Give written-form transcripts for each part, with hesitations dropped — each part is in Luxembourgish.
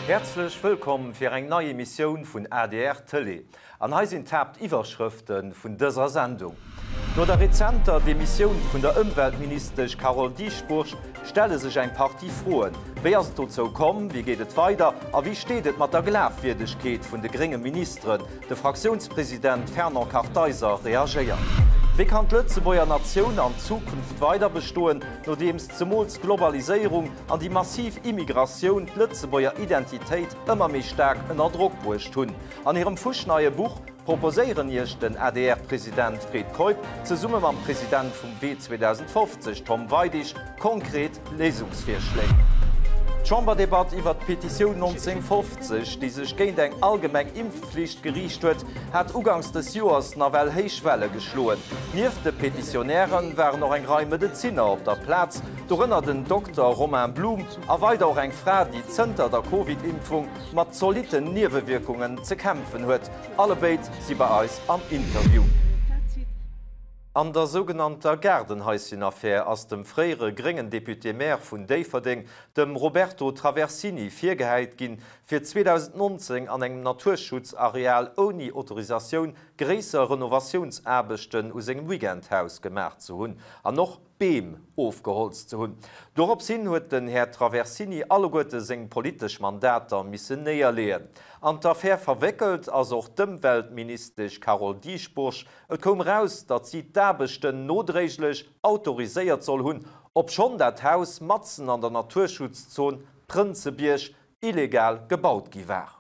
Häerzlech wëllkomm fir eng nei Emissioun vun adr Tëlee. An hei sinn d'Haaptiwwerschrëfte vun dëser Sendung. No der rezenter Demissioun vun der Ëmweltministesch Carole Dieschbourg stelle sech eng Partie Froen. Wéi ass et dozou komm? Wéi geet et weider? A wéi steet et mat der Glafwierdegkeet vun de grénge Ministeren? De Fraktiounspresident Fernand Kartheiser reagéiert. Wéi kann d'Lëtzebuerger Natioun an Zukunft weider bestoen, nodeems zemools d'Globaliséierung an déi massiv Immigratioun d'Lëtzebuerger Identitéit ëmmer méi staark ënner Drock bruecht hunn? An hirem fuschneie Buch proposéieren Iech den ADR-President Fred Keup zesumme mam President vum Wee 2050 Tom Weidig konkret Léisungsvirschléi. D'Chamberdebatt iwwert d'Petitioun 1950, déi sech géint eng allgemeng Impfflicht geriicht huet, hat uganks des Joers nawell héich Welle geschloen. Nieft de Petitionäre waren och eng Rei Medezinner op der Plaz, dorënner den Dokter Romain Blum a weider och eng Fra, déi zënter der Covid-Impfung mat zolitten Niewewierkungen ze kämpfen huet. Allebéid si bei eis am Interview. An der sougenannter Gaardenhaischen-Affär ass dem fréiere gréngen Député-maire vun Déifferdeng, dem Roberto Traversini, virgehäit ginn, fir 2019 an engem Naturschutzareal ouni Autorisatioun gréisser Renovatiounsaarbechten u sengem Weekendhaus gemaach ze hunn an och Beem ofgeholzt ze hunn. Dorops hin huet den Här Traversini alleguerte seng politesch Mandater missen néierleeën. An d'Affär verwéckelt ass och d'Ëmweltministesch Carole Dieschbourg, Et koum raus, datt si d'Aarbechten nodréiglech autoriséiert soll hunn, obschonn dat Haus matzen an der Naturschutzzon Prënzebierg illegal gebaut gi war.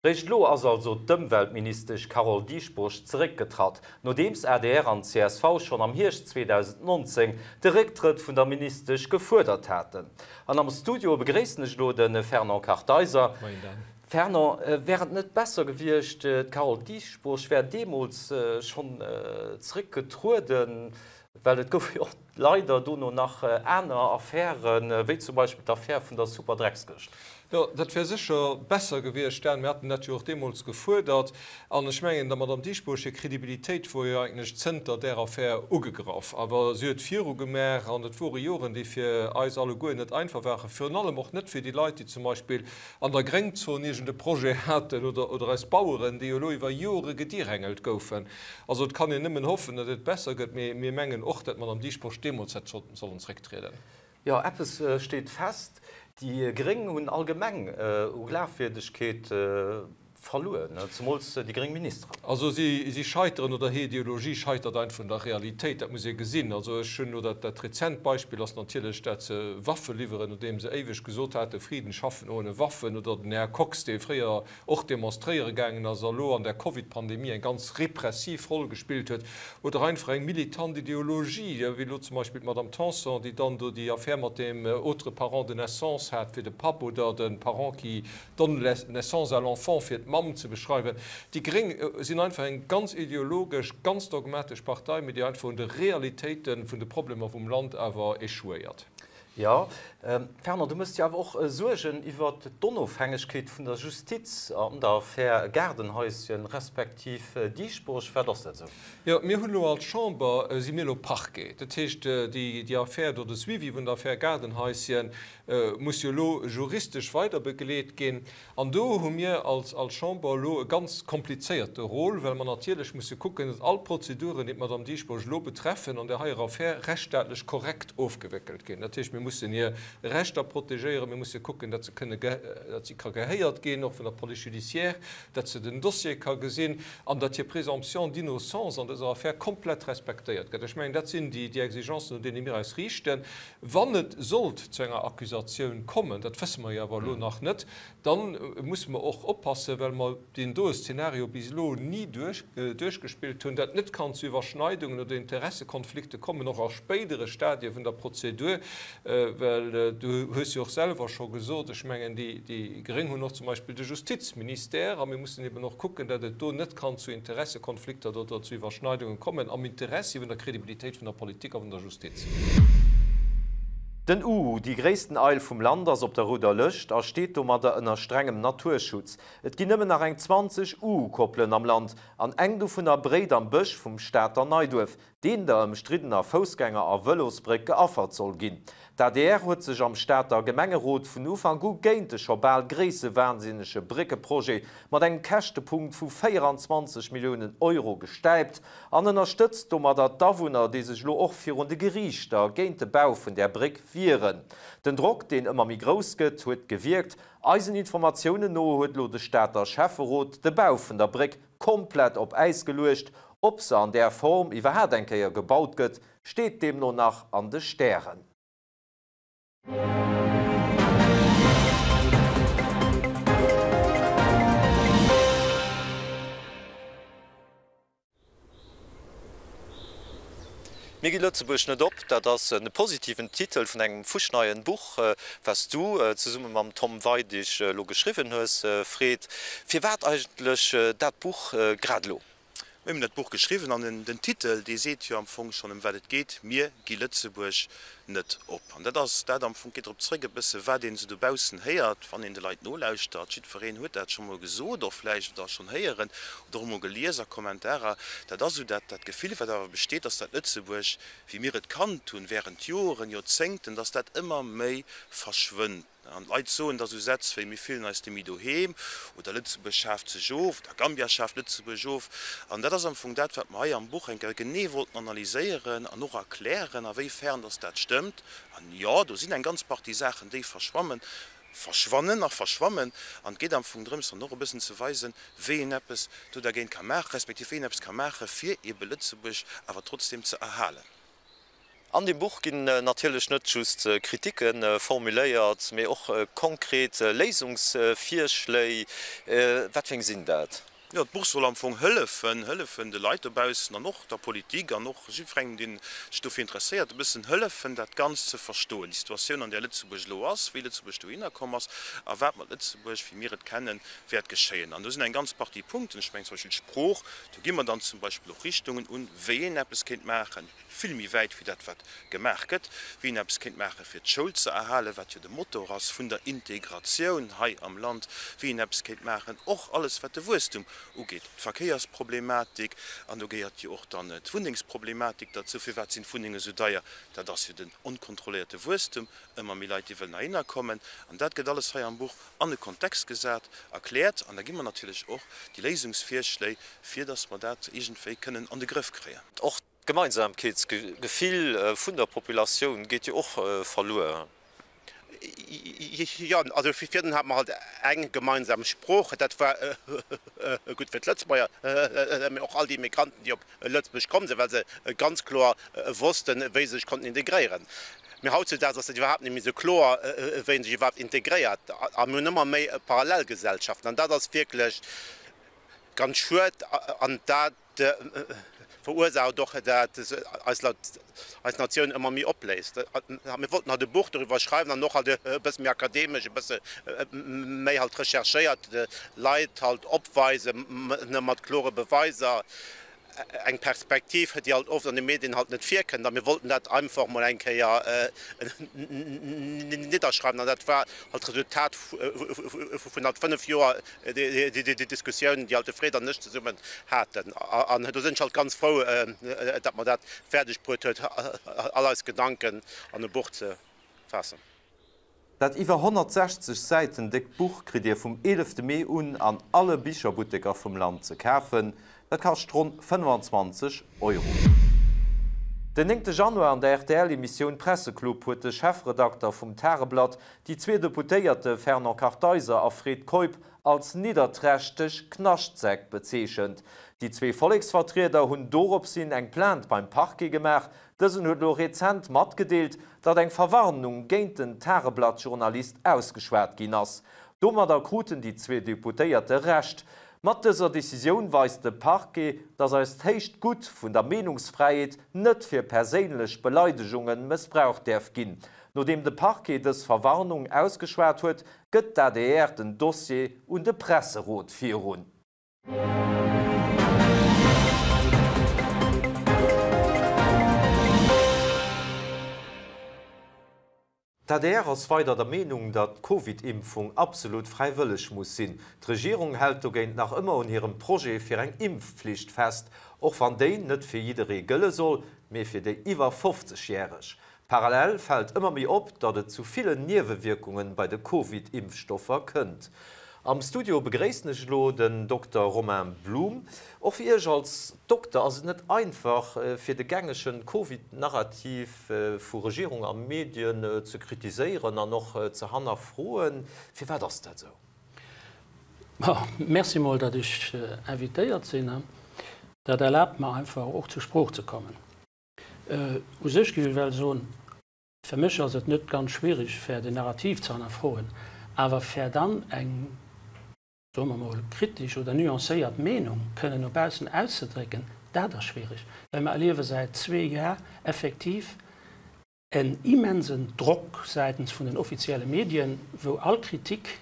Réischt elo ass also d'Ëmweltministesch Carole Dieschbourg zeréckgetratt, nodeems adr an csv schonn am Hierscht 2019 de Récktrëtt vun der Ministesch gefuerdert haten. An am Studio begréissen ech elo de Fernand Kartheiser. Fernand, wär et net besser gewiescht, d'Carole Dieschbourg wär deemools schonn zeréckgetrueden, well et goufe jo och leider dono nach aner Affären, wéi zum Beispill d'Affär vun der Superdreckskëscht? Jo, dat wär sécher besser gewiescht, Dan. Mir haten dat jo och deemools gefuerdert. An ech mengen, der Madame Dieschbourg hir Kredibilitéit wor jo eigentlech zënter där Affär ugegraff. Awer si huet virugemaach an et wore Joren, déi fir eis alleguer net einfach waren, virun allem och net fir déi Leit, déi zum Beispill an der Gréngzon iergend e Projet haten oder oder eis Baueren, déi jo elo iwwer Jore gedirängelt goufen. Also et kann een nëmmen hoffen, datt et besser gëtt, mee mir mengen och, datt d'Madame Dieschbourg deemools hätt sollen zrécktrieden. Jo, eppes steet fest, Déi Gréng hunn allgemeng u Glafwierdegkeet verluer, zemools déi gréng Ministeren. Also si scheiteren, oder hir Ideologie scheitert einfach un der Realitéit, dat muss ee gesinn. Also ech hunn elo dat, dat rezent Beispill ass natierlech dat se Waffe liwweren, nodeem se éiweg gesot haten, Frieden schaffen ohne Waffen, oder den Här Kox, dee fréier och demonstréiere gaangen ass a lo an der Covid-Pandemie eng ganz repressiv Roll gespillt huet, oder einfach eng militant Ideologie, wéi elo zum Beispill d'Madame Tanson, déi dann do déi Affär mat deem autre parent de naissance hat fir de Papp oder de parent qui donne naissance à l'enfant fir d'Mamm ze beschreiwen. Déi Gréng sinn einfach eng ganz ideologesch, ganz dogmatesch Partei, mee déi einfach un de Realitéite vun de Problemer vum Land awer échouéiert. Jo, Fernand, du méchs dir awer och Suergen iwwer d'Onofhängegkeet vun der Justiz an der Affär Gaardenhaischen respektiv Dieschbourg. Firwat ass dat esou? Jo, mir hunn elo als Chamber, si mir elo Parquet. Dat heescht, déi Affär do, de Suivi vun der Affär Gaardenhaischen muss jo elo juristesch weider begleet ginn. An do hu mir als als Chamber elo e ganz komplizéierte Rôle, well mer natierlech musse kucken, datt all Prozeduren, déi d'Madame Dieschbourg elo betreffen, an där heier Affär rechtsstaatlech korrekt ofgewéckelt ginn. Dat heescht, mir mussen hir Rechter protegéieren, mir musse kucken, datt se kënne, datt si ka gehéiert ginn, och vun der Police judiciaire, datt se den Dossier ka gesinn an datt hir Présomption d'innocence an dëser Affär komplett respektéiert gëtt. Ech mengen, dat sinn déi Exigencen, un deene mir eis riichten. Wann et sollt zu enger Accusatioun kommen, dat wësse mer jo awer elo nach net, da musse mer och oppassen, well mer deen doe Szenario bis elo ni duerchgespillt hunn, dat net kann zu Iwwerschneidungen oder Interessekonflikte kommen, och a spéidere Stadie vun der Prozedur, well du hues jo och selwer scho gesot, ech mengen, déi Gréng hunn och zum Beispill de Justizministère a mir mussen eben och kucken, dat et do net kann zu Interessekonflikter oder zu Iwwerschneidungen kommen am Interessi vun der Kredibilitéit vun der Politik a vun der Justiz. Den Uhu, déi gréissten Eil vum Land, ass op der rouder Lëscht a steet domadder ënner strengem Naturschutz. Et ginn nëmmen nach eng 20 Uhu-Koppelen am Land an eng dovunner bréit am Bësch vum Stater Neiduerf, deen der ëmstriddener Foussgänger a Vëlosbréck geaffert soll ginn. D'adr huet sech am Stater Gemengerot vun Ufank u géint de scho bal gréissewahnsinnege Bréckeprojet mat engem Käschtepunkt vu 24 Milliounen Euro gestäipt an ënnerstëtzt domadder d'Awunner, déi sech elo och virun de Geriichter géint de Bau vun där Bréck wieren. Den Drock, deen ëmmer méi grouss gëtt, huet gewierkt. Eisen Informatiounen no huet elo de Stater Schäfferot de Bau vun der Bréck komplett op Äis geluecht. Ob se an där Form iwwerhaat eng Kéier gebaut gëtt, steet deemno nach an de Stären. Mir gi Lëtzebuerg net op, dat ass e positiven Titel vun engem fuschneien Buch, wat s du zesumme mam Tom Weidig elo geschriwwen hues, Fred. Firwat eigentlech dat Buch grad elo? Mir hunn dat Buch geschriwwen an den Titel, dee seet jo am Fong schonn ëm wat et geet, Mir gi Lëtzebuerg net op. An dat ass dat am Fong, geet drop zréck e bësse wat een esou dobaussen héiert, wann een de Leit nolauschtert. Jiddwereen huet dat scho mol gesot och vläicht oder schonn héieren oder och mol gelies a Kommentarer. Dat ass esou dat dat Gefill, wat awer besteet, dass dat Lëtzebuerg, wéi mir et kannt hunn, während Joren, Joerzéngten, dass dat ëmmer méi verschwënnt. An d'Leit soen da sou Sätz wéi, Mir fillen eis nemmi doheem oder Lëtzebuerg schaaft sech of oder Gambia schaaft Lëtzebuerg of. An dat ass am Fong dat, wat mer hei am Buch eng Kéier genee wollten analyséieren an och erklären, a wéi fern dass dat stëmmt. An jo, do sinn eng ganz Partie Saachen, déi verschwammen, verschwannen a verschwammen. An et geet am Fong drëms, dann och e bëssen ze weisen, wéi een eppes do dergéint ka maachen, respektiv wéi een eppes ka maachen, fir eebe Lëtzebuerg awer trotzdem ze erhalen. An deem Buch ginn natierlech net just Kritike formuléiert, mee och konkret Léisungsvirschléi. Wat fir eng sinn dat? Jo, d'Buch soll am Fong hëllefen, hëllefen de Leit dobaussen an och der Politik an och jiddwerengem, dee sech dofir interesséiert, e bëssen hëllefen, dat Ganzt ze verstoen, déi Situatioun, an där Lëtzebuerg elo ass, wéi Lëtzebuerg dohinner komm ass a wat mat Lëtzebuerg, wéi mir et kennen, wäert geschéien. An do sinn eng ganz Partie Punkten, ech mengen zum Beispill d'Sprooch, do gi mer dann zum Beispill och Richtungen un, wéi een eppes kéint maachen. vill méi wäit wéi dat wat gemaach gëtt, wéi een eppes kéint maache fir d'Schoul ze erhalen, wat jo de Motor ass vun der Integratioun hei am Land, wéi een eppes kéint maachen, och alles wat de Wuesstum ugeet, d'Verkéiersproblematik, an do gehéiert jo och dann d'Wunnengsproblematik derzou, firwat sinn d'Wunnenge sou deier, dat ass jo den onkontrolléierte Wuesstum, ëmmer méi Leit déi wëllen heihinner kommen, an dat gëtt alles hei am Buch an e Kontext gesat, erkläert, an da gi mer natierlech och déi Léisungsvirschléi, fir datt mer dat iergendwéi kënnen an de Grëff kréien. Och d'Gemeinsamkeetsgefill vun der Populatioun geet jo och verluer. Jo, also virdrun hate mer halt eng gemeinsam Sprooch, dat war gutt fir d'Lëtzebuerger, mee och all déi Immigranten, déi op Lëtzebuerg komm sinn, well se ganz kloer wossten, wéi se sech konnten integréieren. Mee hautzudaags ass dat iwwerhaapt net méi esou kloer, wéi een sech iwwerhaapt integréiert. A mir hunn ëmmer méi Parallelgesellschaften. An dat ass wierklech ganz schued. An dat verursaacht och, dat eis eis Natioun ëmmer méi opléist. Mir wollten halt e Buch doriwwer schreiwen an och halt e bësse méi akademesch, e bësse méi halt recherchéiert, de Leit halt opweisen, mat klore Beweiser, eng Perspektiv, déi halt oft an de Medien halt net virkënnt. A mir wollten dat einfach mol eng Kéier nidderschreiwen an dat war halt d'Resultat vun halt 5 Joer Diskussiounen, déi halt de Fred an ech zesummen haten. An do sinn ech halt ganz frou, datt mer dat fäerdeg bruet huet, all eis Gedanken an e Buch ze faassen. Dat iwwer 160 Säiten déckt Buch kritt Dir vum 11 Mee un an alle Bicherbutteker vum Land ze kafen. Dat kascht ronn 25 Euro. Den 9 Januar an der RTL-Emissioun Presseclub huet de Chefredakter vum Tageblatt déi zwee Deputéierte Fernand Kartheiser a Fred Keup als nidderträchteg Knaschtsäck bezeechent. Déi zwee Volleksvertrieder hunn doropshin eng Plainte beim Parquet gemaach. Dësen huet elo rezent matgedeelt, datt eng Verwarnung géint den Tageblatt-Journalist ausgeschwat ginn ass. Domadder kruten déi zwee Deputéierte Recht. Mat dëser Decisioun weist de Parquet, datt eist héicht Gutt vun der Meenungsfräiheet net fir perséinlech Beleidegunge mëssbraucht däerf ginn. Nodeem de Parquet dës Verwarnung ausgeschwat huet, gëtt d'ADR den Dossier un de Presserot virun. D'adr ass weider der Meenung, datt d'Covid-Impfung absolut fräiwëlleg muss sinn. D'Regierung hält dogéint nach ëmmer un hirem Projet fir eng Impfflicht fest, och wann déi net fir jidderee gëlle soll, mee fir déi iwwer 50 Järeg. Parallel fält ëmmer méi op, datt et zu villen Niewewierkungen bei de Covid-Impfstoffer kënnt. Am Studio begréissen ech elo den Dokter Romain Blum. Och fir Iech als Dokter ass et net einfach, fir de gängegen Covid-Narrativ vu Regierung a Medien ze kritiséieren an och ze hannerfroen. Firwat ass dat esou? Merci mol, datt ech invitéiert sinn. Dat erlaabt mer einfach och zur Sprooch ze kommen. U sech géif ech well soen, fir mech ass et net ganz schwierig, fir den Narrativ ze hannerfroen, awer fir dann eng, soe mer mol, kritesch oder nuancéiert Meenung kënnen no baussen auszedrécken, dat ass schwierig, well mer erliewe säit zwee Jar effektiv en immensen Drock säitens vun den offizielle Medien, wou all Kritik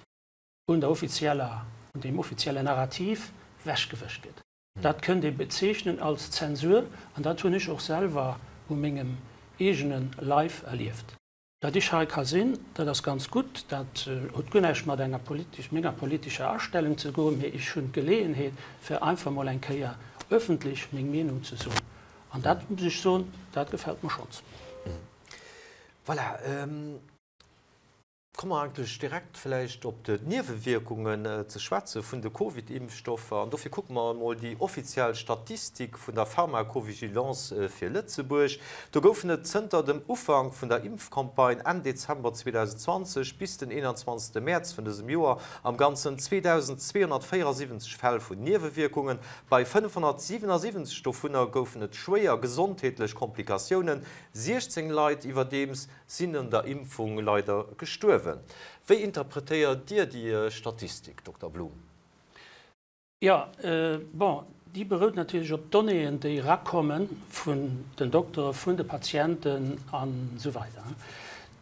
un der offizieller, un deem offiziellen Narrativ wechgewëscht gëtt. Dat kënnt ee bezeechnen als Zensur an dat hunn ech och selwer u mengem eegene Leif erlieft. Dat ech hei ka sinn, dat ass ganz gutt, dat huet guer näischt mat enger politesch, menger politescher Astellung ze goen, mee ech hunn d'Geleeënheet, fir einfach mol eng Kéier öffentlech meng Meenung ze soen. An dat muss ech soen, dat gefält mer schonns. Voilà. Komme mer eigentlech direkt vläicht op d'Niewewierkungen ze schwätze vun de Covid-Impfstoffer. An dofir kucke mer emol déi offiziell Statistik vun der Pharmacovigilance fir Lëtzebuerg. Do goufen et zënter dem Ufank vun der Impfcampagne Enn Dezember 2020 bis den 21 Mäerz vun dësem Joer am Ganzen 2.274 Fäll vun Niewewierkungen. Bei 577 dovunner goufen et schwéier gesondheetlech Komplikatiounen, 16 Leit iwwerdeems sinn un der Impfung leider gestuerwen. Wéi interpretéiert Dir déi Statistik, Dokter Blum? Jo, bon, déi berout natierlech op Donnéeën, déi erakomme vun den Doktere, vun de Patienten a sou weider.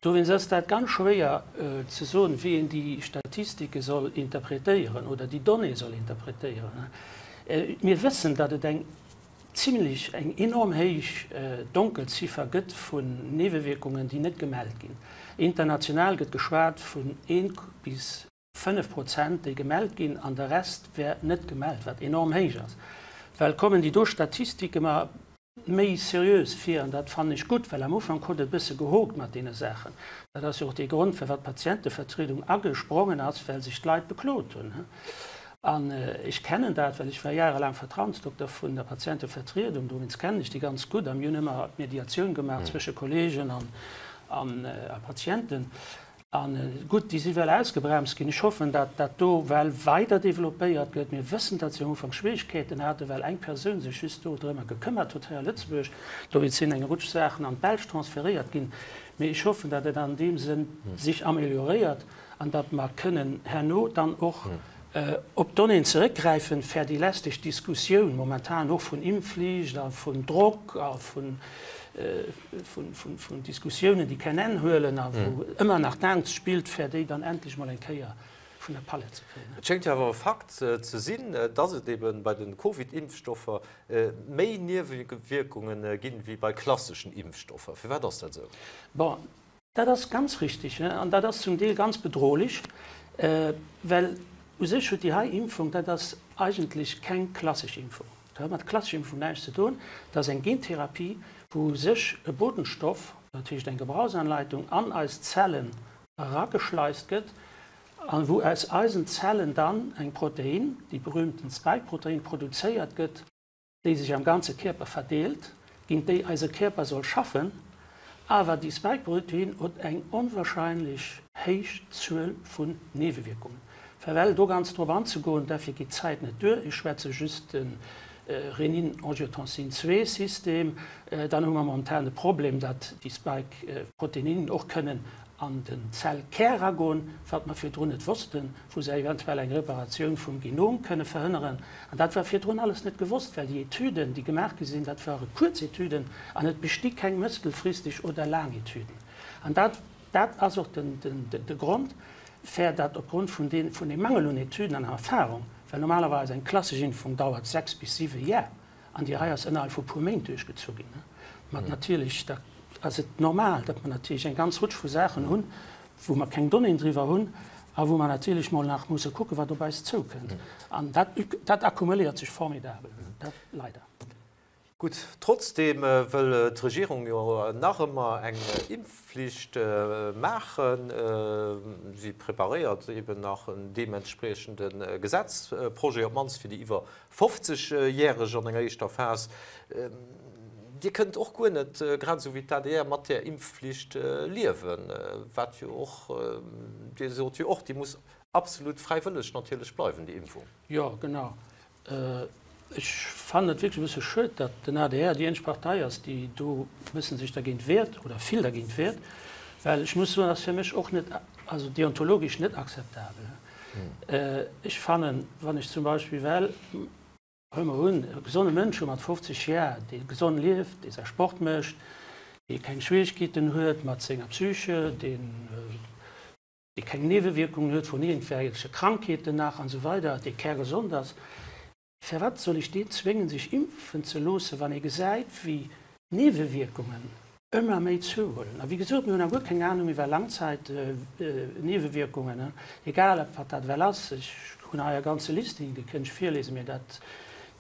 Dowéinst ass dat ganz schwéier ze soen, wéi een déi Statistike soll interpretéieren oder déi Donnée soll interpretéieren. Mir wëssen, datt et eng zimlech eng enorm héich Donkelziffer gëtt vun Niewewierkungen, déi net gemellt ginn. International gëtt geschwat vun 1 bis 5 Prozent, déi gemellt ginn, an de Rest wär net gemellt, wat enorm héich ass. Well kommen déi do Statistike mer méi seriös vir, an dat fannen ech gutt, well am Ufank huet et e bësse gehookt mat deene Saachen. Dat ass jo och dee Grond, firwat d'Patientevertriedung agesprongen ass, well sech d'Leit beklot hunn. An ech kennen dat, well ech war jahrelaang Vertrauensdokter vun der Patientevertriedung, dowéinst kennen ech déi ganz gutt. A mir hunn ëmmer d'Mediatioun gemaach zwësche Kolleegen a Patienten. A gutt, déi si well ausgebremst ginn. Ech hoffen, datt dat do well weider developpéiert gëtt. Mir wëssen, datt si am Ufank Schwierigkeeten haten, well eng Persoun sech just do drëmmer gekëmmert huet hei a Lëtzebuerg. Dowéinst sinn eng Rutsch Saachen an d'Belsch transferéiert ginn. Mee ech hoffen, datt et an deem Sënn sich amelioréiert. an datt mer kënnen herno dann och op d'Donnéeën zeréckgräifen, fir déi lästeg Diskussioun momentan och vun Impfflicht a vun Drock a vun Diskussiounen, déi keng Enn huelen a wou ëmmer nach d'Aangst spillt, fir déi dann endlech mol eng Kéier vun der Palett ze kréien. Et schéngt jo awer e Fakt ze sinn, datt et ebe bei de Covid-Impfstoffer méi Niewewierkunge ginn, wéi bei klasseschen Impfstoffer. Firwat ass dat esou? Bon, Dat ass ganz richtig an dat ass zum Deel ganz bedrohlech, well u sech huet déi hei Impfung, dat ass eigentlech keng klassesch Impfung, dat huet mat klassescher Impfung näischt ze doen, dat ass eng Gentherapie, wou u sech e Botenstoff, dat heescht eng Gebrauchsanleitung, an eis Zellen erageschleist gëtt a wou aus eisen Zellen dann eng Protein, déi berühmten Spike-Protein, produzéiert gëtt, déi sech am ganze Kierper verdeelt, géint déi eise Kierper soll schaffen, awer déi Spike-Protein huet eng onwahrscheinlech héich Zuel vun Niewewierkungen. Fir well do ganz drop anzegoen, derfir geet d'Zäit net duer, ech schwätze just de Renin-Angiotensin-II-System, dann hu mer momentan de Problem, datt déi Spike-Proteinen och kënnen an den Zellkär eragoen, wat mer virdrun net wossten, wou se eventuell eng Reparatioun vum Genom kënne verhënneren. An dat war virdrun alles net gewosst, well déi Etüden, déi gemaach gi sinn, dat ware kuerz Etüden an et besti keng mëttelfristeg oder laang Etüden. An dat, dat ass och den, den, de Grond, fir dat opgrond vun deen, vun deem Mangel un Etüden an Erfahrung, well normalerweis eng klassesch Impfung dauert 6 bis 7 Jar, An déi hei ass ënnerhalb vu puer Méint duerchgezu ginn, mat natierlech der. ass et normal, datt mer natierlech eng ganz Rutsch vu Saachen hunn, wou mer keng Donnéeën driwwer hunn a wou mer natierlech mol nach musse kucken, wat op eis zoukënnt. An dat, dat akkumuléiert sech formidabel, dat leider. Gutt, trotzdeem wëll d'Regierung jo nach ëmmer eng Impfflicht maachen. Si preparéiert eben nach en deementspriechende Gesetzprojet, op d'mannst fir déi iwwer 50 Järeg an enger éischter Phas. Dir kënnt och guer net, grad esou wéi d'ADR, mat där Impfflicht liewen, wat jo och, Dir sot jo och, déi muss absolut fräiwëlleg natierlech bleiwen, déi Impfung. Jo, genau. Ech fannen et wierklech e bësse schued, datt den adr déi eenzeg Partei ass, déi do e bëssen sech dergéint wiert oder vill dergéint wiert, well ech muss soen, ass fir mech och net, also deontologesch net akzeptabel. Ech fannen, wann ech zum Beispill well, huele mer un, e gesonne Mënsch hu mat 50 Jar, dee gesond lieft, dee säi Sport mécht, dee keng Schwierigkeeten huet mat senger Psyche, deen, dee keng Niewewierkungen huet vun iergendwelche Krankheeten nach an esou weider, dee kärgesond ass, firwat soll ech deen zwéngen sech impfen ze loossen, wann ee gesäit wéi d'Niewewierkungen ëmmer méi zouhuelen? A wéi gesot, mir hunn nach guer keng Anung iwwer Langzeitniewewierkungen, egal wat dat ewell ass. Ech hunn hei e ganze Listing, dee kënnt ech virlesen, mee dat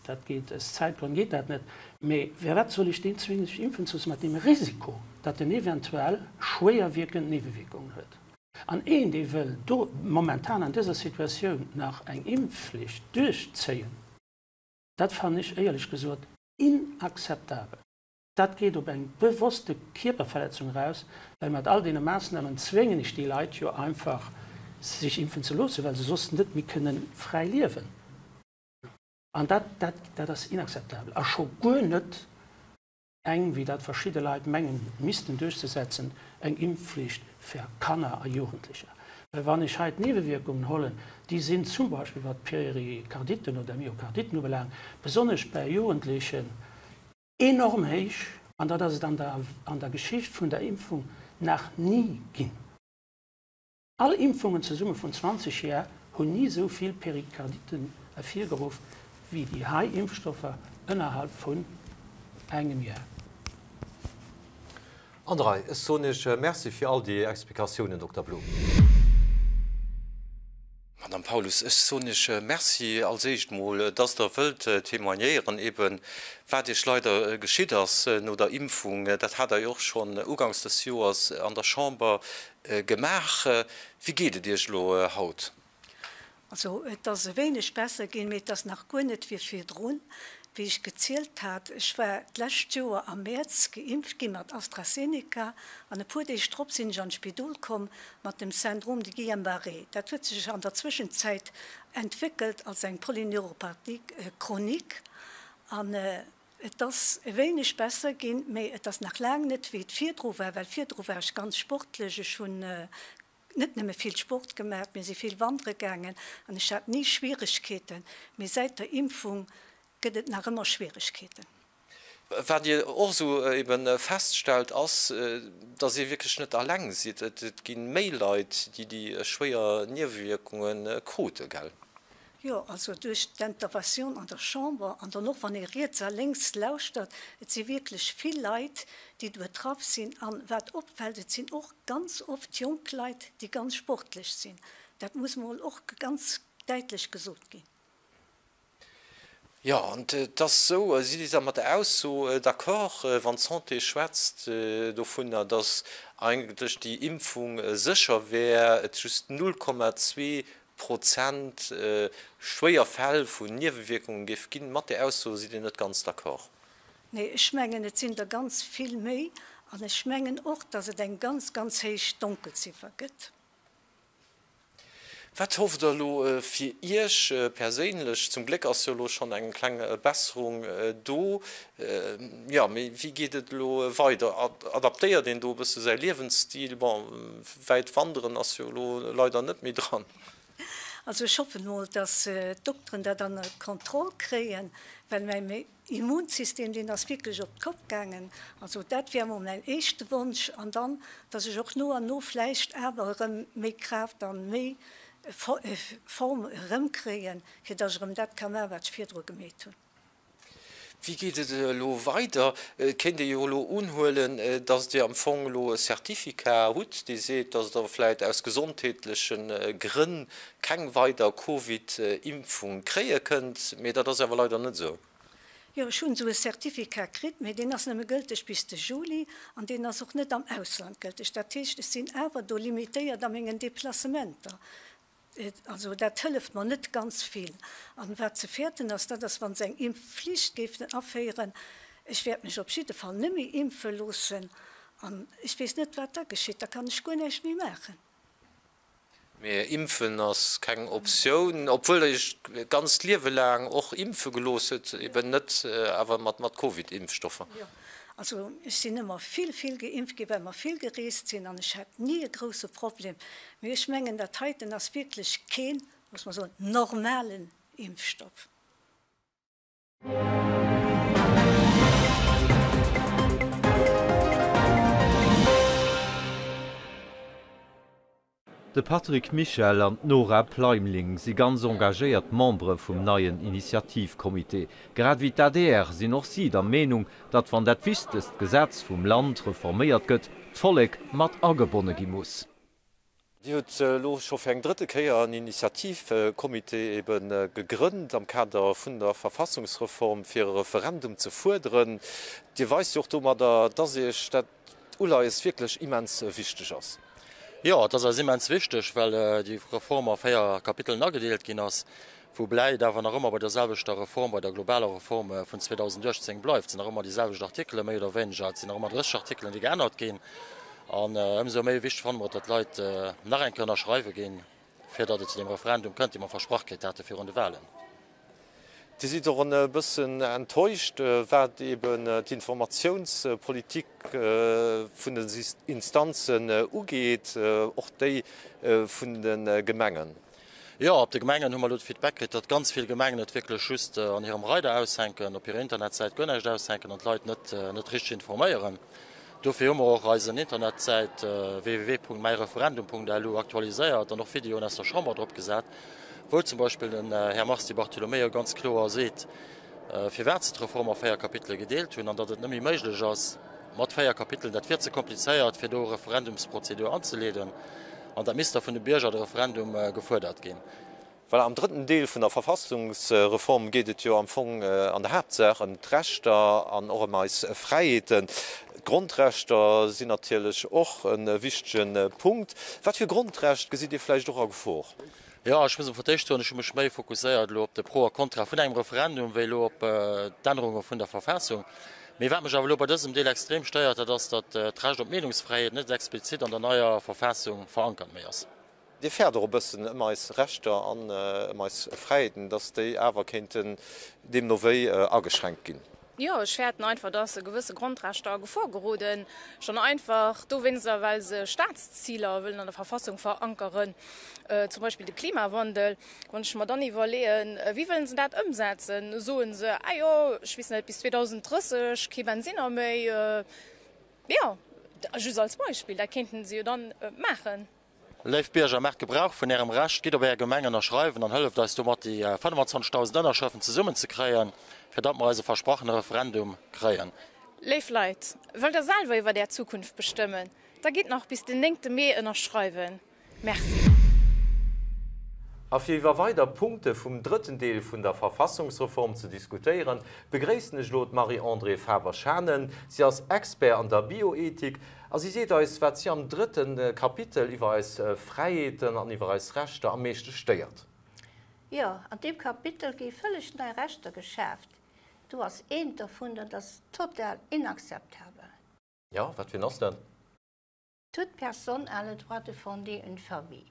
dat geet aus Zäitgrënn geet dat net. Mee firwat soll ech deen zwéngen sech impfen ze loossen, mat deem Risiko, datt en eventuell schwéierwierkend Niewewierkungen huet? An een, dee wëll do momentan an dëser Situatioun nach eng Impfflicht duerchzéien, dat fannen ech éierlech gesot inakzeptabel. Dat geet op eng bewosste Kierperverletzung eraus, well mat all deene Maassnamen zwéngen ech déi Leit jo einfach, sech impfen ze loossen, well se soss net méi kënnen fräi liewen. An dat, dat, dat ass inakzeptabel a scho guer net eng, wéi dat verschidde Leit mengen missten duerchzesetzen, eng Impfflicht fir Kanner a Jugendlecher. Well wann ech hei d'Niewewierkungen hollen, déi sinn zum Beispill wat d'Perikarditen oder Myokarditen ubelaangt, besonnesch bei Jugendlechen enorm héich, an dat ass et an der an der Geschicht vun der Impfung nach ni ginn. All Impfungen zesumme vun 20 Jar hunn ni esou vill Perikarditen ervirgeruff wéi déi hei Impfstoffer ënnerhalb vun engem Jar. Andrei, ech soen Iech Merci fir all déi Explikatiounen, Dokter Blum. Madame Paulus, ech soen Iech Merci als éischt mol, dass Der wëllt témoignéieren, eben wat Iech leider geschitt ass no der Impfung. Dat hat Der jo och schonn uganks des Joers an der Chamber Gemaach. Wéi geet et Iech elo haut? Also et ass e wéineg besser ginn, mee et ass nach guer net wéi virdrun. Wéi ech gezielt hat, ech war d'lescht Joer am Mäerz geimpft gi mat AstraZeneca an e puer Deeg drop sinn ech an d'Spidol komm mat dem Syndrome de Guillain-Barré. Dat huet sech an der Zwëschenzäit entwéckelt als eng Polyneuropathie chronique an Et ass e wéineg besser ginn, mee et ass nach laang net wéi et virdru war, well virdru war ech ganz sportlech. Ech hunn net nëmme vill Sport gemaach, mir si vill wandere gaangen an ech hat ni Schwieregkeeten. Mee säit der Impfung gëtt et nach ëmmer Schwieregkeeten. Wat Dir och esou ebe feststellt, ass, datt Dir wierklech net alleng sidd. Et gi méi Leit, déi déi schwéier Niewewierkunge krute, gell? Jo, also duerch d'Interventioun an der Chamber an dann och wann ee riets a lénks lauschtert, et si wierklech vill Leit, déi do betraff sinn. An wat opfält, et sinn och ganz oft jonk Leit, déi ganz sportlech sinn. Dat muss mol och ganz däitlech gesot ginn. Jo, an et ass esou, sidd Dir da mat der Ausso d'accord, wann d'Santé schwätzt dovunner, datt eigentlech déi Impfung sécher wär, et just 0,2 Prozent schwéier Fäll vun Niewewierkungen géif ginn. Mat där Ausso sidd Dir net ganz d'accord? Nee, ech mengen, et sinn der ganz vill méi. An ech mengen och, datt et eng ganz, ganz héich Donkelziffer gëtt. Wat hofft Der elo fir Iech perséinlech? Zum Gléck ass jo elo schonn eng kleng Besserung do. Jo, mee wéi geet et elo weider? Adaptéiert een do e bësse säi Liewensstil? Bon, wäit wanderen ass jo elo leider net méi dran. Also ech hoffen mol, dass d'Dokteren dat ënner Kontroll kréien, well mäi Immunsystem, deen ass wierklech op d'Kopp gaangen. Also dat wär mol mäin éischte Wonsch. An dann, dass ech och no an no vläicht awer erëm méi Kraaft an méi Form erëmkréien, fir dass ech erëm dat ka maachen, wat ech virdru gemeet hunn. Wéi geet et elo weider? Et kéint ee jo elo unhuelen, datt Dir am Fong elo e Certificat hutt, dee seet, datt Der vläicht aus gesondheetleche Grënn keng weider Covid-Impfung kréie kënnt. Mee dat ass awer leider net esou. Jo, ech hunn esou e Certificat kritt, mee deen ass nëmme gëlteg bis de Juli an deen ass och net am Ausland gëlteg. Dat heescht, ech sinn awer do limitéiert a mengen Deplacementer. Also dat hëlleft mer net ganz vill. An wat ze fäerten ass, dat ass, wa se eng Impfflicht géifen aféieren. Ech wäert mech op jidde Fall net méi impfe loossen. An ech weess net, wat da geschitt. Da kann ech guer näischt méi maachen. Mee impfen ass keng Optioun, obwuel Der Iech d'ganzt Liewe laang och impfe gelooss hutt, eben net awer mat Covid-Impfstoffer. Jo, also ech sinn ëmmer vill, vill geimpft ginn, well mer vill gereest sinn an ech hat ni e grousse Problem. Mee ech mengen, dat heiten ass wierklech keen, muss mer soen, normalen Impfstoff. De Patrick Michel an d'Nora Pleimling si ganz engagéiert Membere vum neien Initiativcomité. Grad ewéi d'ADR sinn och si der Meenung, datt wann dat wichtegst Gesetz vum Land reforméiert gëtt, d'Vollek mat agebonne gi muss. Dir hutt elo scho fir eng drëtte Kéier en Initiativcomité ebe gegrënnt am Kader vun der Verfassungsreform, fir e Referendum ze fuerderen. Dir weist jo och domadder, datt Iech dat Uleies wierklech immens wichteg ass. Jo, et ass eis immens wichteg, well déi Reform a 4 Kapitelen agedeelt ginn ass, woubäi et awer nach ëmmer bei der selwechter Reform, bei der globaler Reform vun 2018 bleift. Et sinn nach ëmmer déi selwecht Artikele méi oder wéineger, et sinn nach ëmmer 30 Artikelen, déi geännert ginn. An ëmsou méi wichteg fanne mer et, datt d'Leit nach eng Kéier ënnerschreiwe ginn, fir datt et zu deem Referendum kënnt, dee mer versprach kritt hate virun de Wahlen. Dir sidd och e bëssen enttäuscht, wat eben d'Informatiounspolitik vun den Instanzen ugeet, och déi vun de Gemengen. Jo, op de Gemengen hu mer elo de Feedback kritt, datt ganz vill Gemengen et wierklech just an hirem Reider aushänken, op hirer Internetsäit guer näischt aushänken an d'Leit net net richteg informéieren. Dofir hu mer och eisen Internetsäit www.mäireferendum.lu aktualiséiert an och Videoen aus der Chamber drop gesat. wou zum Beispill den Här Mars Di Bartolomeo ganz kloer seet, firwat se d'Reform a 4 Kapitele gedeelt hunn an datt et net méi méiglech ass mat 4 Kapitelen, dat wier ze komplizéiert, fir do e Referendumsprozedur anzeleeden an dat misst da vun de Bierger de Referendum gefuerdert ginn. Voilà, am drëtten Deel vun der Verfassungsreform geet et jo am Fong an der Haaptsaach ëm d'Rechter an och ëm eis Fräiheeten. D'Grondrechter sinn natierlech och e wichtege Punkt. Wat fir Grondrecht gesitt Dir vläicht och a Gefor? Jo, ech muss emol fir d'éischt soen, ech hu mech méi fokusséiert elo op de Pro a Contra vun engem Referendum wéi elo op d'Ännerunge vun der Verfassung. Mee wat mech awer elo bei dësem Deel extrem stéiert, dat ass, datt d'Recht op Meenungsfräiheet net explizit an der neier Verfassung verankert méi ass. Dir fäert och e bëssen ëm eis Rechter an ëm eis Fräiheeten, dass déi awer kéinten deemno wéi ageschränkt ginn. Jo, ech fäerten einfach, dass e gewësse Grondrechter a Gefor geroden, schonn einfach dowéinster, well se Staatsziler wëllen an der Verfassung verankeren, zum Beispill de Klimawandel. Wann ech mer dann iwwerleeën, wéi wëllen se dat ëmsetzen, soen se, ah jo, ech weess net, bis 2030 kee Bensinner méi. Jo, just als Beispill, dat kéinten se jo dann maachen. Léif Bierger, maacht Gebrauch vun Ärem Recht, gitt op Är Gemeng ënnerschreiwen an hëlleft eis domat déi 25.000 Ënnerschrëften zesummen ze kréien, fir datt mer eise versprachene Referendum kréien. Léif Leit, wëllt der selwer iwwert Är Zukunft bestëmmen? Da gitt nach bis den néngte Mee ënnerschreiwen. Merci. A fir iwwer weider Punkte vum drëtten Deel vun der Verfassungsreform ze diskutéieren, begréissen ech elo d'Marie-Andrée Faber-Schanen. Si ass Expert an der Bioethik a si seet eis, wat si am drëtte Kapitel iwwer eis Fräiheeten an iwwer eis Rechter am meeschte stéiert. Jo, an deem Kapitel gi vëlleg nei Rechter geschaaft. Do ass eent dovun, dat ass total inakzeptabel. Jo, wat fir een ass dat? Toute personne a le droit de fonder une famille.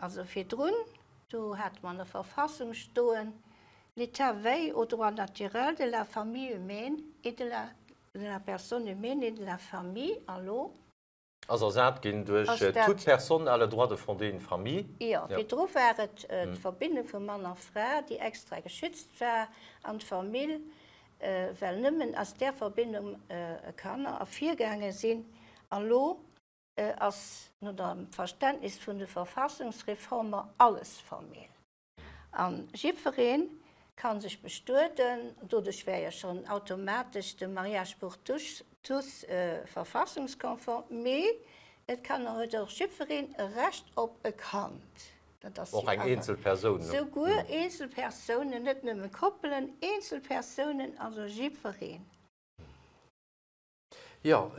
Also virdrun, do hate mer an der Verfassung stoen, L'État veille au droit naturel de la famille humaine et de la de la personne humaine et de la famille. A lo. Ass ersat ginn duerch Toute personne a le droit de fonder une famille. Jo, virdru war et d'Verbindung vu Mann a Fra, déi extra geschützt war, an d'Famill. Well nëmmen aus där Verbindung Kanner ervirgaange sinn. A lo ass no dem Verständnis vun de Verfassungsreformer alles Famill. A jiddweree. Ka sech bestueden, doduerch wär jo schonn automatesch de Mariage pour tous verfassungskonform, mee et kann och, huet och jiddwereen e Recht op e Kand. Dat ass Och eng eenzel Persoun. Souguer eenzel Persounen, net nëmme Koppelen, eenzel Persounen, also jiddwereen. Jo,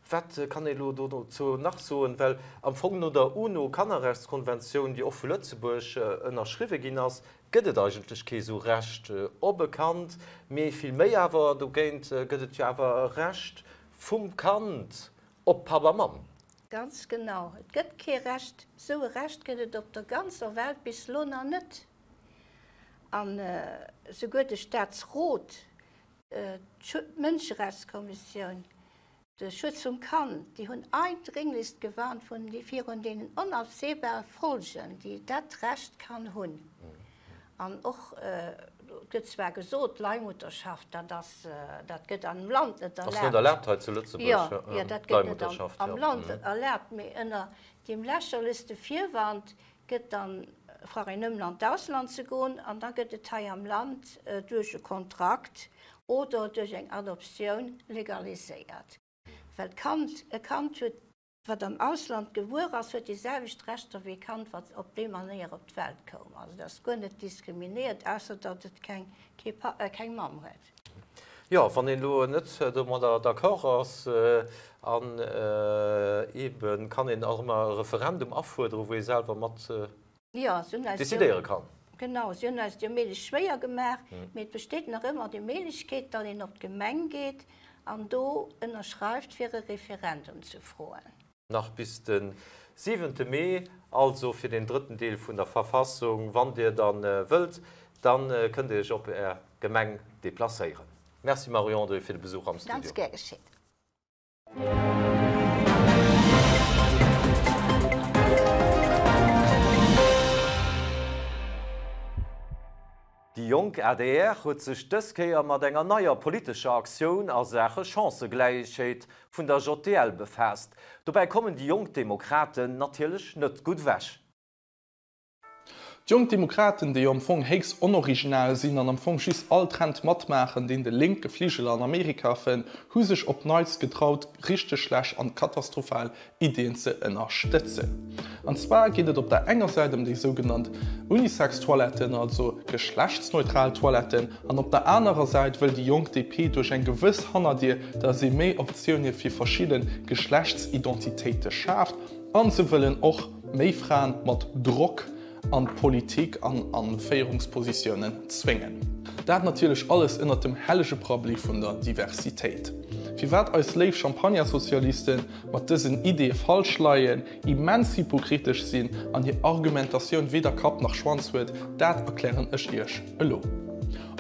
wat kann ee elo dozou nach soen? Well am Fong no der UNO-Kannerrechtskonventioun, déi och vu Lëtzebuerg ënnerschriwwe ginn ass, gëtt et eigentlech kee sou Recht op e Kand, mee vill méi awer dogéint gëtt et jo awer e Recht vum Kand op Papp a Mamm. Ganz genau. Et gëtt kee Recht, sou e Recht gëtt et op der ganzer Welt bis elo nach net. An souguer de Staatsrot D'Mënscherechtskommissioun, de Schutz vum Kand, déi hunn eindringlichst gewarnt vun virun deenen onabsehbare Folgen, déi dat Recht kann hunn. An och, et gëtt zwar gesot, d'Leihmutterschaft, dat ass, dat gëtt am Land net erlaabt. Ass net erlaabt hei zu Lëtzebuerg, Jo, jo, dat gëtt net am Land erlaabt, mee ënner deem lächerlechste Virwand gëtt dann brauch een nëmmen an d'Ausland ze goen an da gëtt et hei am Land duerch e Kontrakt oder duerch eng Adoptioun legaliséiert. Well d'Kand, e Kand huet, wat am Ausland gebuer ass, huet déi selwecht Rechter wéi e Kand, wat op déi Manéier op d'Welt koum. Also et ass guer net diskriminéiert, ausser datt et keng, kee Pa, keng Mamm huet. Jo, wann een elo net domadder d'accord ass, an eebe kann een och ëmmer e Referendum afuerderen, wou ee selwer mat decidéiere kann. Genau, si hunn eis déi Méiglech schwéier gemaach, mee et besteet nach ëmmer déi Méiglechkeet, datt een op d'Gemeng geet an do ënnerschreift, fir e Referendum ze froen. Nach bis de siwente Mee, also fir den drëtten Deel vun der Verfassung. Wann Dir dann wëllt, dann kënnt Dir Iech op Är Gemeng deplacéieren. Merci Marie-Andrée fir de Besuch am Studio. Ganz gär geschétt. Déi jonk adr huet sech dës Kéier mat enger neier politescher Aktioun a Saache Chancëgläichheet vun der JDL befaasst. Dobäi kommen déi jonk Demokraten natierlech net gutt ewech. D'Jonk Demokraten, déi jo am Fong héchst onoriginal sinn an am Fong just all Trend matmaachen, deen de lénke Fligel an Amerika fënnt, hu sech op neits getraut, richteg schlecht an katastrophal Ideeën ze ënnerstëtzen. An zwar geet et op der enger Säit ëm déi sougenannt Unisex-Toiletten, also geschlechtsneutral Toiletten, an op der anerer Säit wëll déi jonk DP duerch eng gewëss Hannerdier, datt ee méi Optioune fir verschidde Geschlechtsidentitéite schaaft, an se wëllen och méi Fraen mat Drock an d'Politik an a Féierungspositiounen zwéngen. Dat natierlech alles ënnert dem hellege Prabbeli vun der Diversitéit. Firwat eis léif Champagnersozialisten mat dësen Ideeë falsch leien, immens hypokritesch sinn an hir Argumentatioun weder Kapp nach Schwanz huet, dat erklären ech iech elo.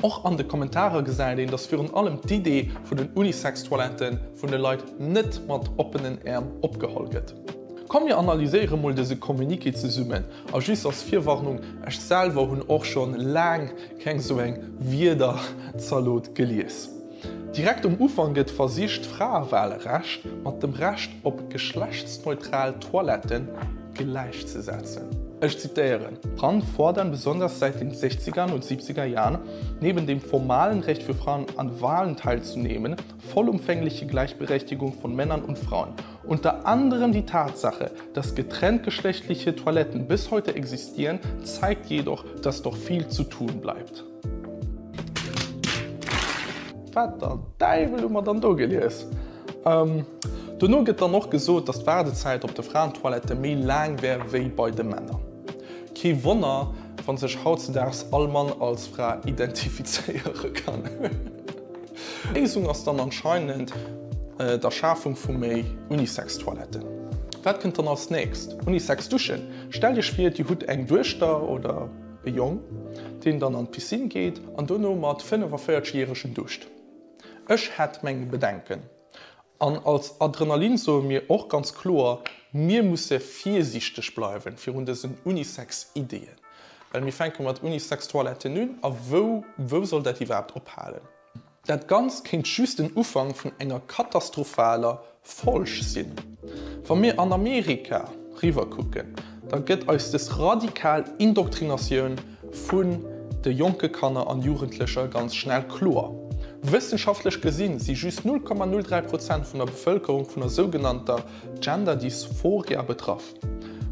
Och an de Kommentarer gesäit een, dass virun allem d'Idee vun den Unisex-Toiletten vun de Leit net mat oppenen Äerm opgeholl gëtt. Komm mir analyséiere mol dëse Communiqué zesummen. A just als Virwarnung, ech selwer hunn och schonn laang keng sou eng Wierderzalot gelies. Direkt um Ufank gëtt versicht d'Fraewahlrecht mat dem Recht op geschlechtsneutral Toiletten gläichzesetzen. Ech zitéieren, Frauen fordern besonders seit den sechzigern und siebziger Jahren neben dem formalen Recht für Frauen an Wahlen teilzunehmen, vollumfängliche Gleichberechtigung von Männern und Frauen. Unter anderem die Tatsache, dass getrenntgeschlechtliche Toiletten bis heute existieren, zeigt jedoch, dass noch viel zu tun bleibt. Wat der Däiwel hu mer dann do gelies? Dono gëtt dann och gesot, dass d'Waardezäit op de Fraentoilette méi laang wär wéi bei de Männer. Kee Wonner, wa sech hautzedaags all Mann als Fra identifizéiere kann. D'Léisung ass dann anscheinend d'Erschafung vu méi Unisex-Toiletten. Wat kënnt dann als nächst? Unisex-Duschen? Stellt iech vir, dir hutt eng Duechter oder e Jong, deen dann an d'Piscine geet an dono mat 45 järegen duscht. Ech hätt meng Bedenken. An als Adrenalin soe mir och ganz kloer, Mir musse virsiichteg bleiwen virun dësen Unisex-Ideeën, well mir fänke mat Unisex-Toiletten un a wou, wou soll dat iwwerhaapt ophalen? Dat Ganzt kéint just den Ufank vun enger katastrophaler Folg sinn. Wa mir an Amerika riwwer kucken, da gëtt eis dës radikal Indoktrinatioun vun. de jonke Kanner an Jugendlecher ganz schnell kloer. Wëssenschaftlech gesinn si just 0,03 Prozent vun der Bevëlkerung vun der sougenannter Gender Dysphoria betraff.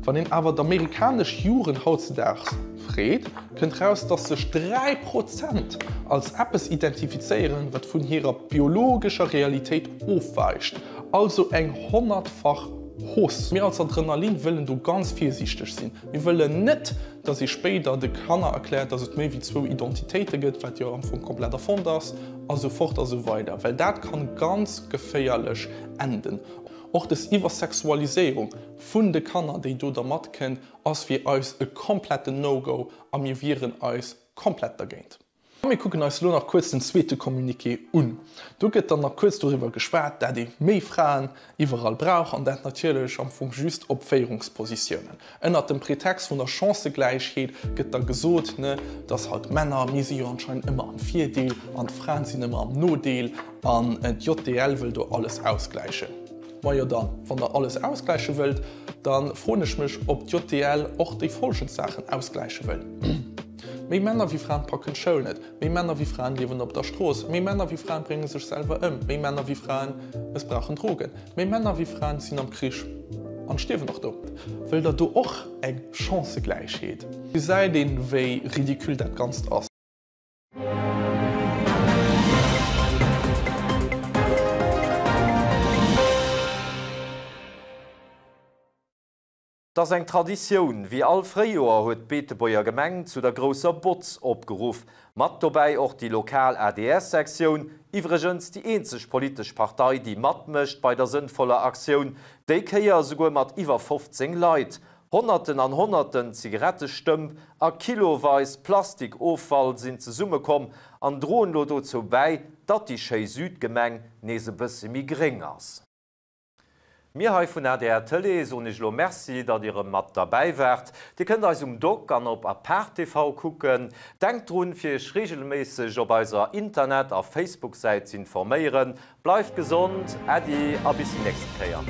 Wann een awer d'amerikanesch Jugend hautzedaags freet, kënnt raus, dass sech 3 Prozent als eppes identifizéieren, wat vun hirer biologescher Realitéit ofweicht, also eng honnertfach Hausse. Mir als Adrenalin wëllen do ganz virsiichteg sinn. Mir wëllen net, dass ee spéider de Kanner erkläert, dass et méi wéi zwou Identitéite gëtt, wat jo am Fong komplett erfonnt ass, a sou fort a sou weider, well dat kann ganz geféierlech enden. Och des Iwwersexualiséierung vun de Kanner, déi do da matkënnt, ass fir eis e kompletten No-Go a mir wieren eis komplett dergéint. A mir kucken eis elo nach kuerz den zweete Communiqué un. Do gëtt dann nach kuerz doriwwer geschwat, dat ee méi Fraen iwwerall brauch an dat natierlech am Fong just op Féierungspositiounen. Ënnert dem Pretext vun der Chancëgläichheet gëtt da gesot, ne, dass halt Männer, mir si jo anscheinend ëmmer am Virdeel an d'Fraen sinn ëmmer am Nodeel an d'JDL wëll do alles ausgläichen. Majo dann, wann der alles ausgläiche wëllt, da froen ech mech, ob d'JDL och déi folgend Saachen ausgläiche wëll. Méi Männer wéi Fraen packen d'Schoul net, méi Männer wéi Fraen liewen op der Strooss, méi Männer wéi Fraen brénge sech selwer ëm, méi Männer wéi Fraen mëssbrauchen Drogen, méi Männer wéi Fraen sinn am Krich an stierwen och do. Wëllt der do och eng Chancëgläichheet? Gesäit een, wéi ridicule dat Ganzt ass. 't ass eng Traditioun, Wéi all Fréijoer huet d'Beetebuerger Gemeng zu der grousser Botz opgeruff. Mat dobäi och déi lokal ADR-Sektioun, iwwregens déi eenzeg politesch Partei, déi matmécht bei der sënnvoller Aktioun, déi Kéier esouguer mat iwwer 15 Leit. Honnerten an Honnerten Zigarettestëmp a kiloweis Plastikoffall sinn zesummekomm an droen lo dozou bäi, datt déi schéi Südgemeng nees e bësse méi gréng ass. Mir hei vun adr Tëlee soen iech elo Merci, datt dir erëm mat derbäi waart. Dir kënnt eis um Dock an op Apart TV kucken. Denkt drun, fir iech reegelméisseg op eiser Internet a Facebook-Säit z'informéieren. Bleift gesond, Äddi a bis déi nächste Kéier.